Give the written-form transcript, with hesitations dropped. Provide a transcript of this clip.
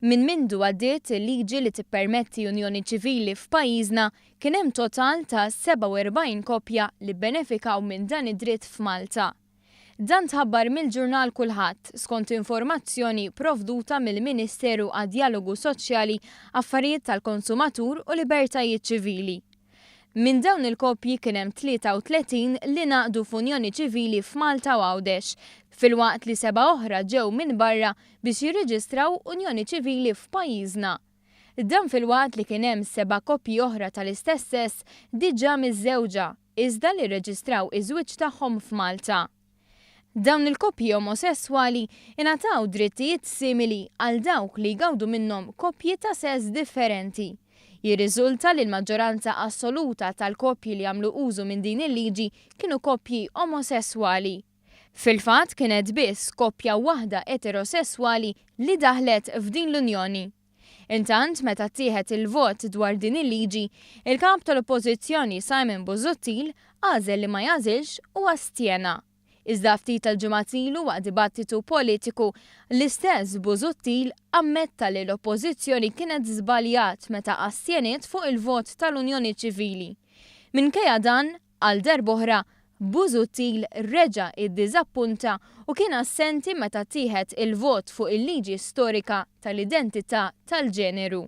Minn mindu għaddiet il-liġi li tippermetti unjoni ċivili f'pajjiżna kien hemm total ta' 47 koppja li bbenefikaw minn dan id-dritt f'Malta. Dan tħabbar mill-ġurnal Kullħadd skont informazzjoni provduta mill-Ministeru għad-Djalogu Soċjali, Affarijiet tal-Konsumatur u Libertajiet Ċivili. Minn dawn il-koppji kien hemm 33 li ngħaqdu f'unjoni ċivili f'Malta u Għawdex, filwaqt li seba' oħra ġew minn barra biex jirreġistraw unjoni ċivili f'pajjiżna. Dan filwaqt li kien hemm seba' koppji oħra tal-istess sess diġà miżżewġa, iżda li rreġistraw iż-żwieġ tagħhom f'Malta. Dawn il-koppji omosesswali ingħataw drittijiet simili għal dawk li jgawdu minnhom koppji ta' sess differenti. Jirriżulta li l-maġġoranza assoluta tal-koppji li għamlu użu minn din il-liġi kienu koppji omosesswali. Fil-fatt kienet biss koppja waħda eterosesswali li daħlet f'din l-unjoni. Intant, meta ttieħed il-vot dwar din il-liġi, il-Kap tal-Oppożizzjoni Simon Busuttil għażel li ma jagħżilx u astjena. Iżda ftit tal-ġimgħat ilu waqt dibattitu politiku, l-istess Busuttil ammetta li l-Oppożizzjoni kienet żbaljat meta astjeniet fuq il-vot tal-Unjoni Ċivili. Minkejja dan, għal darb'oħra, Busuttil reġa' iddiżappunta u kien assenti meta ttieħed il-vot fuq il-liġi storika tal-identità tal-ġeneru.